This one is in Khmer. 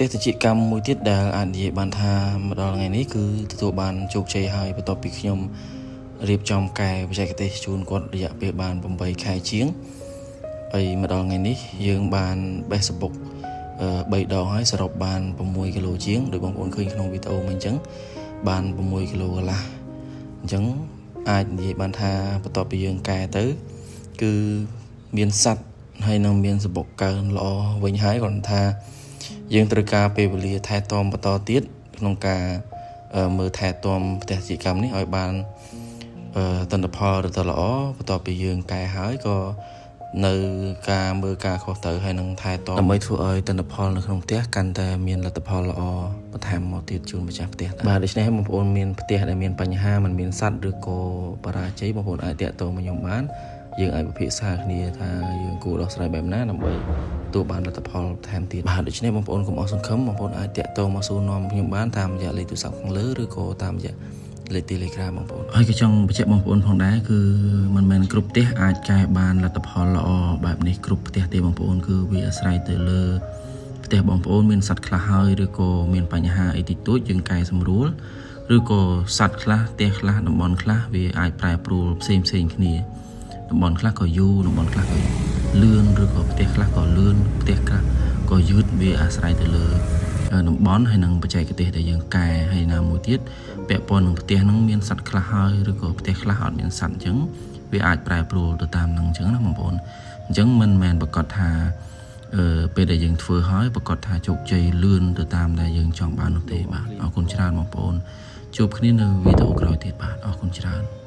ផ្ទះតិចកម្មមួយទៀតដែលអាចនិយាយបានថាមកដល់ថ្ងៃនេះគឺទទួលបានជោគជ័យហើយបន្ទាប់ពីខ្ញុំរៀបចំកែបច្ចេកទេសជូនគាត់រយៈពេលបាន8ខែជាងហើយមកដល់ថ្ងៃនេះយើងបានបេះសំបុក3ដងហើយសរុបបាន6គីឡូជាងដោយបងប្អូនឃើញក្នុងវីដេអូមិញអញ្ចឹងបាន6គីឡូកន្លះអញ្ចឹងអាចនិយាយបានថាបន្ទាប់ពីយើងកែទៅគឺមានសัตว์ហើយនឹងមានសំបុកកើនល្អវិញហើយគ្រាន់ថាយើងត្រូវការពេលវេលាថែទាំបន្តទៀតក្នុងការមើលថែទាំផ្ទះជីកម្មនេះឲ្យបានទិន្នផលឬទៅល្អបន្ទាប់ពីយើងកែហើយក៏នៅការមើលការខុសត្រូវហើយនឹងថែទាំដើម្បីធ្វើឲ្យទិន្នផលនៅក្នុងផ្ទះកាន់តែមានលទ្ធផលល្អបន្ថែមមកទៀតជូនម្ចាស់ផ្ទះបាទដូច្នេះបងប្អូនមានផ្ទះដែលមានបញ្ហាមិនមានសัตว์ឬក៏បរាជ័យបងប្អូនអាចទាក់ទងមកខ្ញុំបានយើងអាចពិភាក្សាគ្នាថាយើងគួរដោះស្រាយបែបណាដើម្បីទទួលបានលទ្ធផលបន្ថែមទៀតបាទដូច្នេះបងប្អូនកុំអស់សង្ឃឹមបងប្អូនអាចទាក់ទងមកសួរនាំខ្ញុំបានតាមរយៈលេខទូរស័ព្ទខាងលើឬក៏តាមរយៈលេខ Telegram បងប្អូនហើយក៏ចង់បញ្ជាក់បងប្អូនផងដែរគឺមិនមែនគ្រប់ផ្ទះអាចកែបានលទ្ធផលល្អបែបនេះគ្រប់ផ្ទះទេបងប្អូនគឺវាអាស្រ័យទៅលើផ្ទះបងប្អូនមានសัตว์ខ្លះហើយឬក៏មានបញ្ហាអីតិចតួចយើងកែសម្រួលឬក៏សัตว์ខ្លះផ្ទះខ្លះតំបន់ខ្លះវាអាចប្រែប្រួលផ្សេងផ្សេងគ្នាតំបន់ខ្លះក៏យូរតំបន់ខ្លះក៏លឿនឬក៏ផ្ទះខ្លះក៏លឿនផ្ទះខ្លះក៏យឺតវាអាស្រ័យទៅលើតំបន់ហើយនិងបច្ចេកទេសដែលយើងកែហើយណាមួយទៀតពាក់ព័ន្ធនឹងផ្ទះហ្នឹងមានសัตว์ខ្លះហើយឬក៏ផ្ទះខ្លះអត់មានសัตว์អញ្ចឹងវាអាចប្រែប្រួលទៅតាមហ្នឹងអញ្ចឹងណាបងប្អូនអញ្ចឹងមិនមែនប្រកាសថាពេលដែលយើងធ្វើហើយប្រកាសថាជោគជ័យលឿនទៅតាមដែលយើងចង់បាននោះទេបាទអរគុណច្រើនបងប្អូនជួបគ្នានៅវីដេអូក្រោយទៀតបាទអរគុណច្រើន។